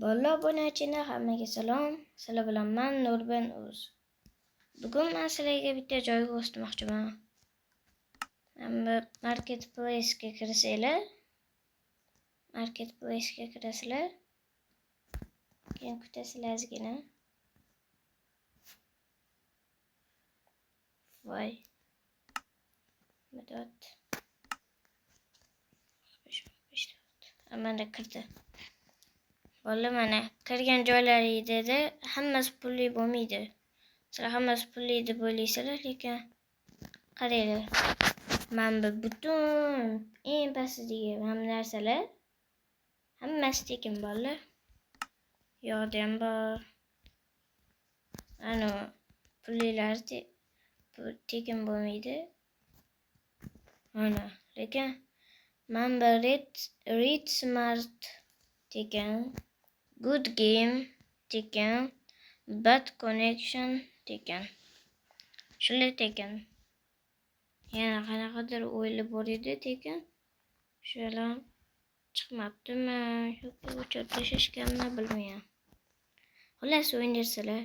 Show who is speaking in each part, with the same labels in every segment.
Speaker 1: Bolalar obunachilar, hammaga salom. Sizlar bilan men Nurben O'z. Bugun men sizlarga bitta joy ko'rsatmoqchiman. Hamma marketplace'ga kirsanglar, marketplace'ga kirasizlar. Keyin kutasizlar ozgina. Voy. Madad. 5 Mana kirdi. Bolalar, mana kirgan joylaringizda hammasi pulli bo'lmaydi. Sizlar hammasi pulli deb o'ylaysizlar, lekin qaranglar. Mana bu butun eng pastidagi hamma narsalar hammasi tekin bolalar. Yo'qda ham bor. Ana pullilar tekin bo'lmaydi. Mana, lekin mana bu Red Smart tekin, Good Game tekin, Bad Connection tekin. Shular tekin. Yana qanaqadir o'yinlar bor edi tekin. Shular chiqmabdimi yoki o'chirib tashlashganmi bilmayman. Xullas o'ynaysizlar.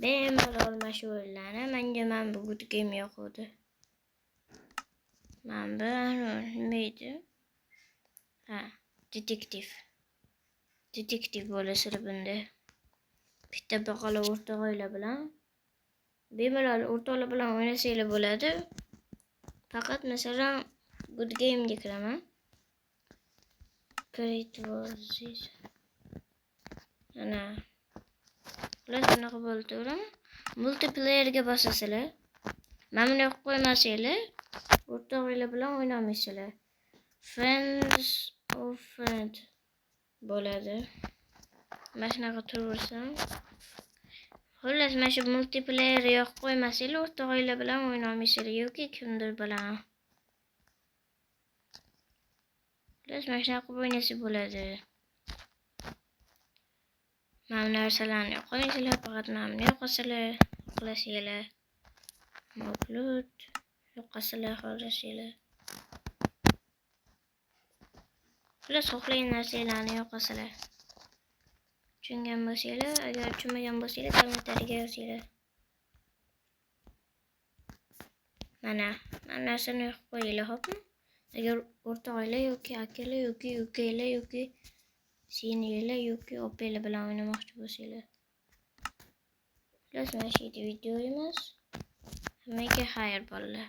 Speaker 1: Bemalol mana shu o'yinlarni. Menga mana bu Good Game yoquvdi. Mana bu nima edi? Ha, detektiv. Detektiv bo'lasizlar bunda. Bitta boqala o'rtog'inglar bilan bemalol o'rtoqlar bilan o'ynasanglar bo'ladi. Faqat masalan Good Game'ga kiraman. Create versus. Ana. Xullas bunaqa bo'ldi, to'g'rimi? Multiplayerga bosasizlar. Mana buni yoqib qo'ymasanglar, o'rtog'inglar bilan o'ynolmaysizlar. Friends of friend bo'ladi. Mana shunaqa turaversam. Xullas mana shu multiplayer yoqib qo'ymasanglar, o'rtog'inglar bilan o'ynolmaysizlar yoki kimdir bilan. Xullas mana shunaqa qilib o'ynasa bo'ladi. Mana bu narsalarni yoqmaysizlar, faqat mana buni yoqasizlar, xohlasanglar. Mavlud yoqasizlar, xohlasanglar. Xullas xohlagan narsalarni yoqasizlar. Tushungan bo'lsanglar, agar tushunmagan bo'lsanglar, kommentariyaga yozinglar. Mana, mana narsani yoqib qo'yinglar, xo'pmi? Agar o'rtog'inglar yoki akalar yoki ukanglar yoki singillar yoki opanglar bilan o'ynamoqchi bo'lsanglar. Xullas mana shu videomiz. Hammaga xayr bolalar.